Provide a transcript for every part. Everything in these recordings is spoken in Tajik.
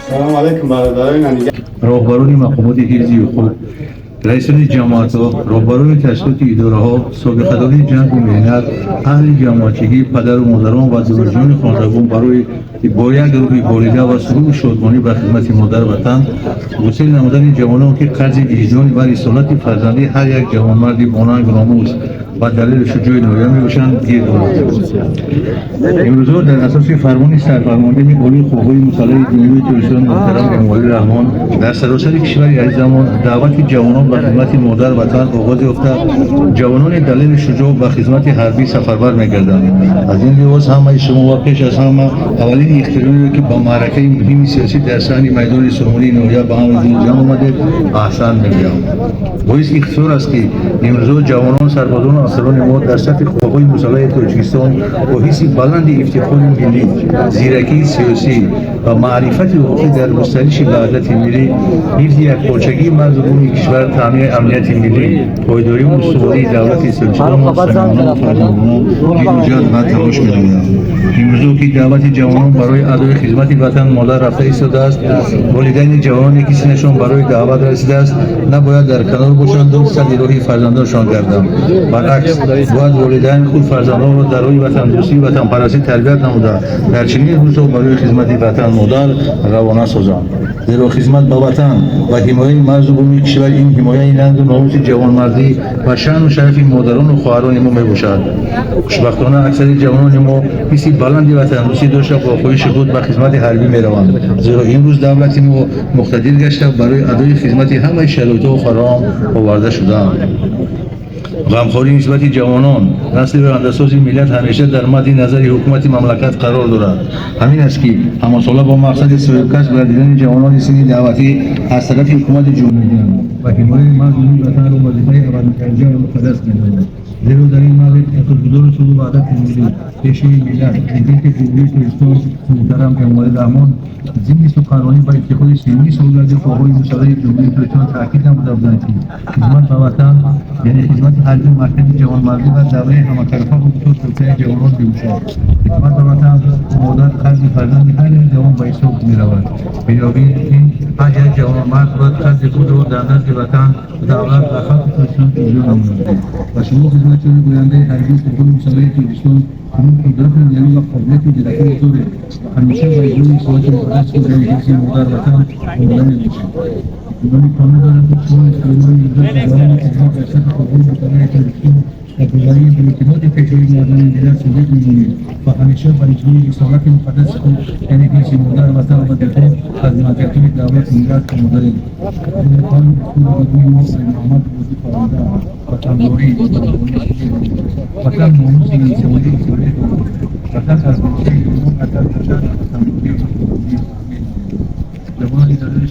Салом алейкум, бародарони. Роҳбарони мақомоти ҳифзи ҳуқуқ, раисони ҷамоатҳо, роҳбарони ташкилоти идораҳо, собиқадорони ҷангу меҳнат, аҳли ҷамоатчигӣ, падару модарон ва донишҷӯёни хондагон барои бо як рӯҳи болида ва суруру шодмонӣ ба хизмати модар ватан гусел намудани ҷавонон, ки қарзи виҷдони ва рисолати фарзандии ҳар як ҷавонмарди бонангу номус ва далелу шуҷои ноҳия мебошанд, гирд омаданд. Имрӯзҳо дар асоси фармони Сарфармондеҳи Олии Қувваҳои Мусаллаҳи Ҷумҳурии Тоҷикистон муҳтарам Эмомалӣ Раҳмон дар саросари кишвари азизамон даъвати ҷавонон ба хизмати модар ватан оғоз ёфта, ҷавонони далелу шуҷоъ ба хизмати ҳарбӣ сафарбар мегарданд. Аз ин лиҳоз ҳамаи шумо ва пеш аз ҳама аввалин ихтиёриро, ки ба маъракаи муҳими сиёсӣ дар саҳни майдони сомонии ноҳия ба ҳам ҷамъ омадед, аҳсан мегӯям. Боиси ифтихор аст, ки имрӯзҳо ҷавонон, сарбозону афсарони мо дар сафи қувваҳои мусаллаҳи Тоҷикистон бо ҳисси баланди ифтихори миллӣ, зиракии сиёсӣ ва маърифати ҳуқуқӣ дар густариши ваҳдати миллӣ, ҳифзи якпорчагии марзу буми кишвар, таъмини амнияти миллӣ, пойдорию устувории давлати Тоҷикистон самимона, фарзандона ҷиддуҷаҳд ва талош менамоянд. Имрӯзо, ки даъвати ҷавонон барои адои хизмати ватан модар рафта истодааст, волидайни ҷавононе, ки синнашон барои даъват расидааст, набояд дар канор бошанду садди роҳи фарзандонашон гарданд. Баръакс, бояд волидайн худ фарзандонро дар роҳи ватандӯстӣ, ватанпарастӣ тарбият намуда, дар чунин рӯзҳо барои хизмати ватан модар равона созанд. Зеро хизмат ба ватан ва ҳимояи марзу буми кишвар ин ҳимояи нангу номуси ҷавонмардӣ ва шаъну шарафи модарону хоҳарони мо мебошад. Хушбахтона, аксари ҷавонони мо ҳисси баланди ватандӯстӣ дошта, бо хоҳиши худ ба хизмати ҳарбӣ мераванд, зеро имрӯз давлати мо муқтадир гашта, барои адои хизмати ҳамаи шароитҳо фароҳам оварда шудаанд. Ғамхорӣ нисбати ҷавонон, насли ояндасози миллат, ҳамеша дар мадди назари ҳукумати мамлакат қарор дорад. Ҳамин аст, ки ҳамасола бо мақсади соҳибкасб гардидани ҷавонони синни даъватӣ аз тарафи ҳукумати ҷумҳурӣ ва ҳимояи марзу буми ватанро вазифаи аввалиндараҷа ва муқаддас медонад. Зеро дар ин маврид асосгузори сулҳу ваҳдати миллӣ, Пешвои миллат, Президенти Ҷумҳурии Тоҷикистон муҳтарам Эмомалӣ Раҳмон зимни суханронӣ ба ифтихори сиюмин солгарди Қувваҳои Мусаллаҳи Ҷумҳурии Тоҷикистон таъкид намуда буданд, ки хизмат ба ватан, яъне хизмати ҳарбӣ, мактаби ҷавонмардӣ ва давраи ҳаматарафа инкишоф ёфтани ҷавонон мебошад. Хизмат ба ватан модар қарзи фарзанди ҳар як ҷавон ба ҳисоб меравад. Бинобар ин ҳар як ҷавонмард бояд қарзи худро дар назди ватан, давлат ва халқи Тоҷикистон иҷро намояд. Ва шумо, хизматчиёни ояндаи ҳарбии Қувваҳои Мусаллаҳи Тоҷикистон, ҳамин қудрату нерӯ ва қобилияти зиракиро доред ва ҳамеша ба иҷрои рисолати муқаддаси худ, яъне ҳифзи модар ватан, омода мебошед. Итминони комил дорам, ки шумо ҷавонони ҷавони хизмат дар сафи Қувваҳои Мусаллаҳи Тоҷикистон ва боварии боэътимоди Пешвои муаззами миллат содиқ мемонед ва ҳамеша ба иҷрои рисолати муқаддаси худ, яъне ҳифзи модар ватан ва дифоъ аз манфиатҳои давлату миллат, омодаед. Мо Муҳаммад ватандорӣ, ватан номуси инсонии дорад, ватан аз гӯшаи имон агар бошад, ватандорӣ. Ҷавонони далели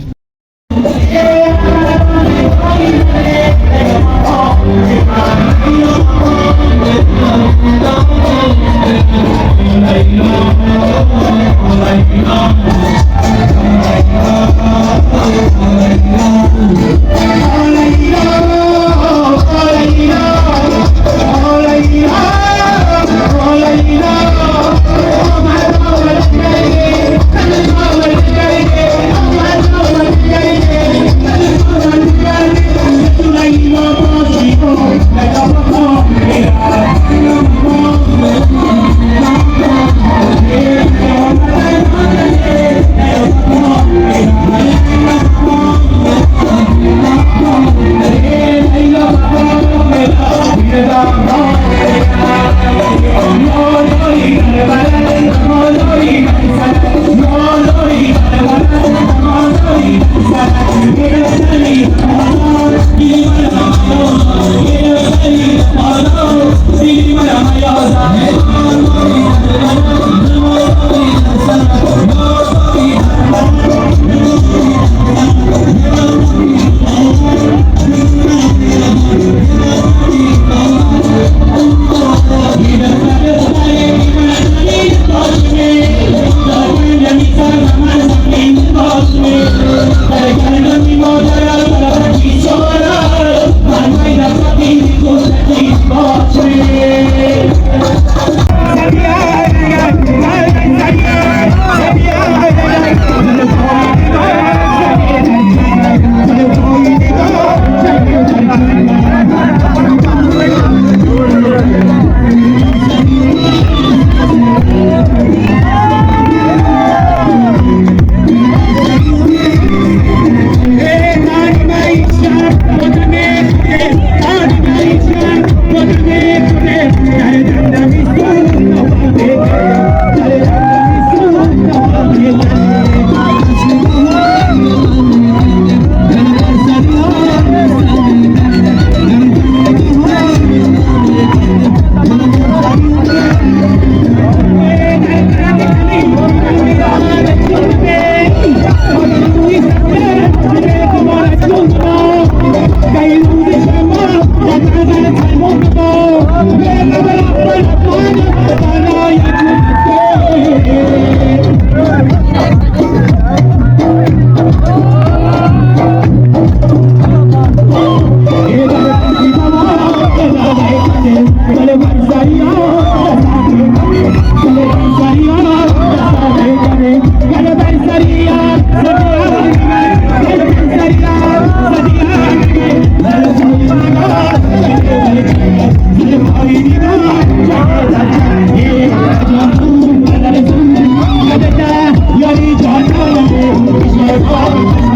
Ҳар